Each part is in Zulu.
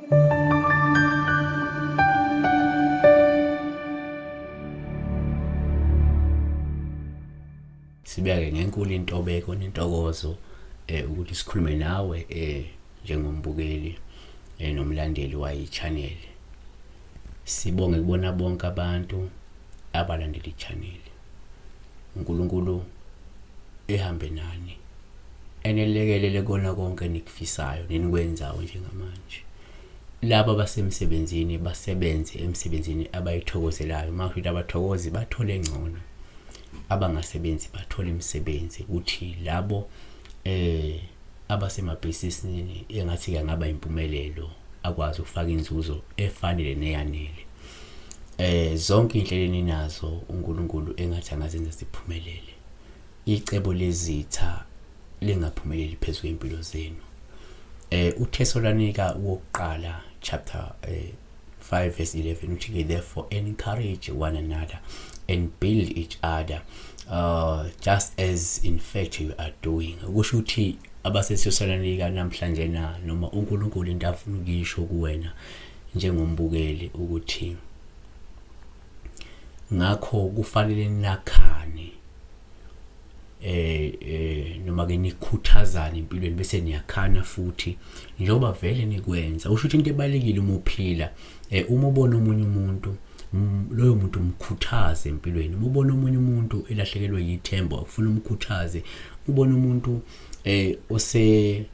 Sibeke ngenkulu intobeko nentokozo ukuthi sikhulume nawe njengombukeli nomlandeli wayi channel. Sibonge kubona bonke abantu abalandela i-channel. uNkulunkulu ehambe nani enelekelele kona konke enikufisayo nenikwenzayo njengamanje. Laba abasemsebenzini basebenze emsebenzini abayithokozelayo, uma kusho abathokozi bathole ngcono, abangasebenzi bathole imisebenzi, kuthi labo abasemabhizinisini engathi-ke angaba impumelelo akwazi ukufaka inzuzo efanele neyanele. Zonke iy'nhlelo eninazo uNkulunkulu engathi angazenza ziphumelele. Icebo lezitha lingaphumeleli phezu kwey'mpilo zenu. UThesalonika wokuqala chapter 5 verse 11 uthi-ke, therefore encourage one another and build each other just as in fact you are doing. Kusho ukuthi abaseThesalonika namhlanje na noma uNkulunkulu into afuna ukuyisho kuwena njengombukeli ukuthi ngakho kufanele nakhane noma ke nikhuthazane empilweni bese niyakhana futhi njengoba vele nikwenza. Usho ukuthi into ebalekile uma uphila, uma ubona omunye umuntu, loyo muntu umkhuthaze empilweni. Uma ubona omunye umuntu elahlekelwe yithemba, ufuna umkhuthaze. Ubona umuntu osephukile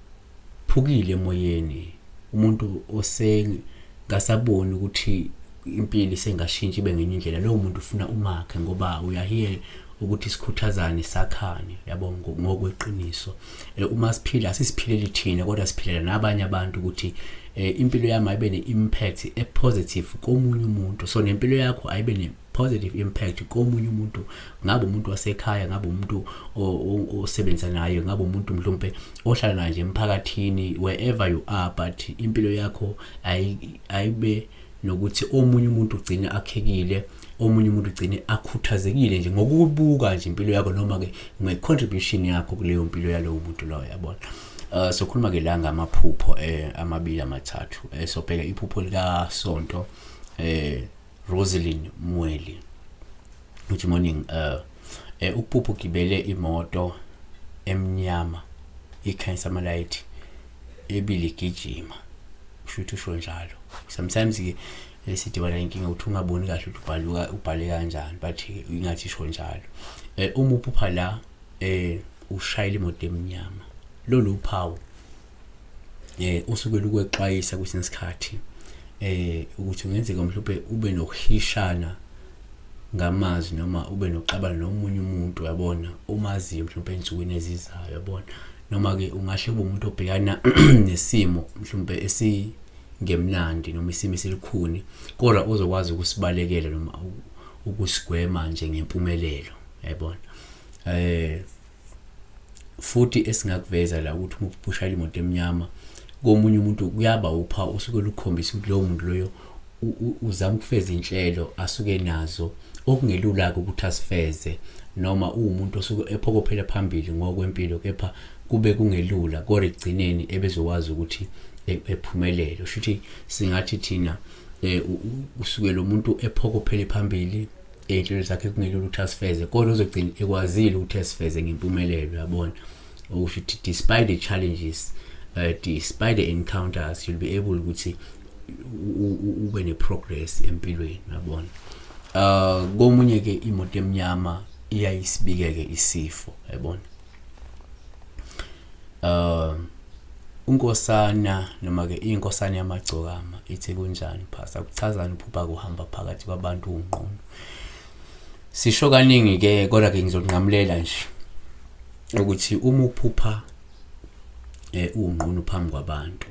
emoyeni, umuntu osengasaboni ukuthi impilo isengashintsha ibe ngenye indlela, lowo muntu ufuna umakhe, ngoba uyahiye ukuthi sikhuthazane sakhane, yabo, ngokweqiniso. Uma siphila asisiphileli thina, kodwa siphilela nabanye abantu, ukuthi impilo yami ayibe ne-impact e-positive komunye umuntu. So nempilo yakho ayibe ne-positive impact komunye umuntu, ngabe umuntu wasekhaya, ngabe umuntu osebenza naye, ngabe umuntu mhlawumbe ohlala naye nje emphakathini, wherever you are, but impilo yakho ayibe nokuthi omunye umuntu ugcine akhekile, omunye umuntu ugcine akhuthazekile nje ngokubuka nje impilo yakho, noma ke nge-contribution yakho kuleyo mpilo yalowo muntu loyo, yabona. So khuluma ke la ngamaphupho amabili amathathu. So bheka iphupho lika Sonto Roselyn Mweli. Good morning. Ukuphupha ugibele imoto emnyama ikhanyisa amalayithi ebili igijima. Kusho ukuthi usho njalo. Sometimes ke sidibana inkinga ukuthi ungaboni kahle ukuthi ubhaluka ubhale kanjani, but ingathi isho njalo. Uma uphupha la ushayela imoto emnyama, lolu uphawu usuke lukwexwayisa kwesinye isikhathi ukuthi kungenzeka mhlawumbe ube nokuhishana ngamazwi noma ube nokuxabana nomunye umuntu, uyabona, omaziyo mhlawumbe ensukwini ezizayo, uyabona, noma ke ungahle ube umuntu obhekana nesimo mhlawumbe esingemnandi noma isimo esilukhuni, kodwa uzokwazi ukusibalekela noma ukusigwema nje ngempumelelo, yayibona. Futhi esingakuveza la ukuthi uma ushayela imoto emnyama komunye umuntu kuyaba uphawu usuke lukhombisa ukuthi lowo muntu loyo uzama ukufeza inhlelo asuke nazo okungelula-ke ukuthi asifeze, noma uwumuntu osuke ephokophela phambili ngokwempilo, kepha kube kungelula, kodwa ekugcineni ebezokwazi ukuthi ephumelele. Usho ukuthi singathi thina usuke lo muntu ephokophele phambili ey'nhlelo zakhe kungelula ukuthi asifeze, kodwa uzogcina ekwazile ukuthi asifeze ngempumelelo, yabona. Okusho ukuthi despite the challenges, despite the encounters, you'll be able ukuthi ube ne-progress empilweni, yabona. Komunye ke imoto emnyama iyayisibikeke isifo, yabona. Unkosana noma ke inkosana yamagcokama ithi kunjani phasa, kuchazani uphupha kuhamba phakathi kwabantu unqunu. Sisho kaningi ke, kodwa ke ngizonqamulela nje ukuthi uma uphupha unqunu phambi kwabantu,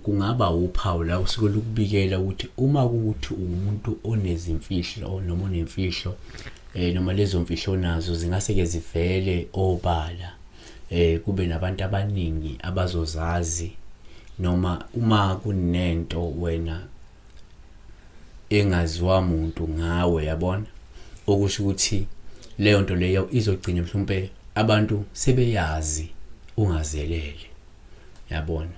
kungaba uphawu la usuke lukubikela ukuthi uma kuwukuthi uwumuntu onezimfihlo noma onemfihlo, noma lezo mfihlo nazo zingase ke zivele obala, kube nabantu abaningi abazozazi, noma uma kunento wena engaziwa muntu ngawe, yabona, okusho ukuthi leyo nto leyo izogcina mhlawumbe abantu sebeyazi ungazelele, yabona.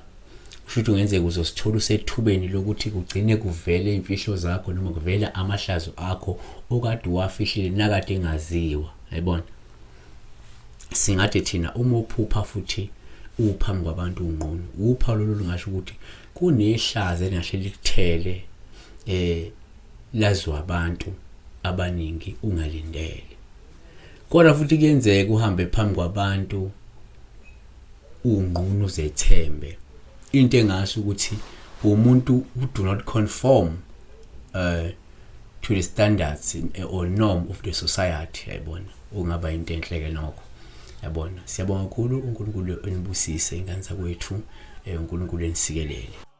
Kusho ukuthi kungenzeka uzosithola usethubeni lokuthi kugcine kuvele imfihlo zakho noma kuvele amahlazo akho okade uwafihlile nakade engaziwa, yayibona. Singathi thina uma uphupha futhi uphambi kwabantu unqunu, upha lolu lungasho ukuthi kunehlazo elingahle likuthele laziwa abantu abaningi ungalindele. Kodwa futhi kuyenzeka uhambe phambi kwabantu unqunu uzethembe, into engasho ukuthi umuntu who do not conform to the standards or norm of the society, yayibona. Ungaba into enhle ke nokho, yabona. Siyabonga kakhulu, uNkulunkulu enibusise, ingane zakwethu, uNkulunkulu enisikelele.